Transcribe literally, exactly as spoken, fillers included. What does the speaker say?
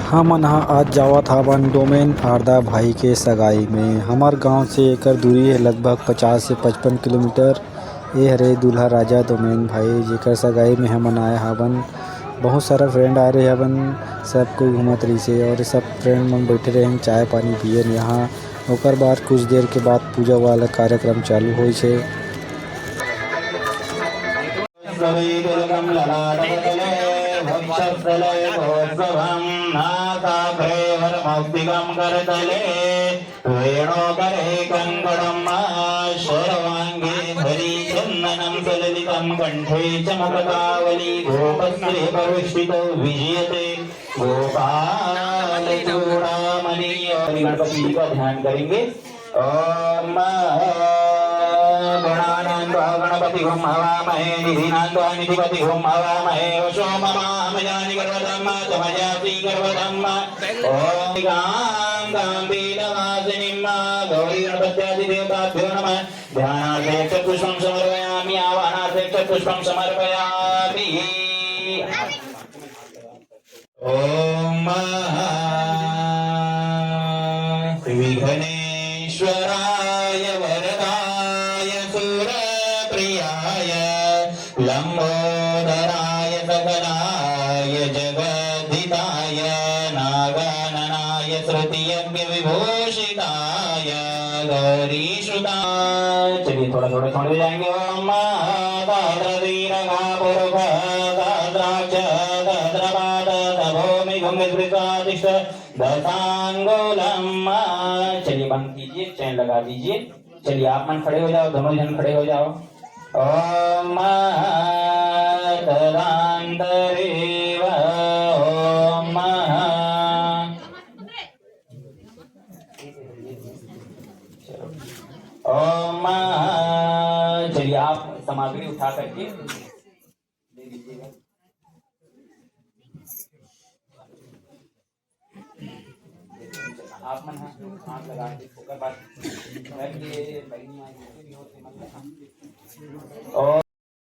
हमन ह आज जावत हावन डोमेन आरदा भाई के सगाई में। हमर गांव से एकर दूरी हे लगभग पचास से पचपन किलोमीटर। ए हरे दूल्हा राजा डोमेन भाई, जेकर सगाई में हमन आए हावन। बहुत सारा फ्रेंड आए रहे हावन, सब कोई घूमत रहिसे और सब फ्रेंड मन बैठे रहे, चाय पानी पियन यहाँ। ओकर बाद कुछ देर के बाद पूजा वाला कार्यक्रम चालू होइसे। वक्षस्थले कौस्तुभं नासाग्रे वरमौक्तिकं करतले वेणुकरे कङ्कणं सर्वाङ्गे हरिचन्दनं सुललितं कण्ठे च मुक्तावली गोपस्त्रीपरिवेष्टितो विजयते गोपालचूड़ामणि। और गणपति जी का ध्यान करेंगे। ॐ गणानां त्वा गणपतिं हवामहे निधीनां त्वा निधिपतिं हवामहे वशो ममाहमजानि गर्भधाम्ना त्वमजासि गर्भधाम्ना। ॐ गां गाम्भीरवासिनीं गौरी गणपत्यादिदेवताभ्यो नमः। ध्यानार्थे अक्षतपुष्पं समर्पयामि, आवाहनार्थे अक्षतपुष्पं समर्पयामि। ॐ विघ्नेश्वराय वरदाय सुरप्रियाय लम्बोदराय सकलाय जगद्धिताय नागाननाय श्रुतियज्ञविभूषिताय गौरीसुताय। चलिए, थोड़ा थोड़ा छोड़े जाएंगे। ॐ सहस्रशीर्षः पुरुषः सहस्राक्षः सहस्रपादः स भूमिः भूमिस्पृशो तिष्ठति दशांगुलम्। चलिए, बंद कीजिए, चेन लगा दीजिए। चलिए, आप मन खड़े हो जाओ, दोनों जन खड़े हो जाओ। ॐ तदान्तरे ॐ। ॐ। चलिए, आप सामग्री उठा करके दे दीजिएगा। आप मन हाथ, हाथ लगा के ओकर बाद घर के बहिनी माई जो भी हो, से मन लगा। और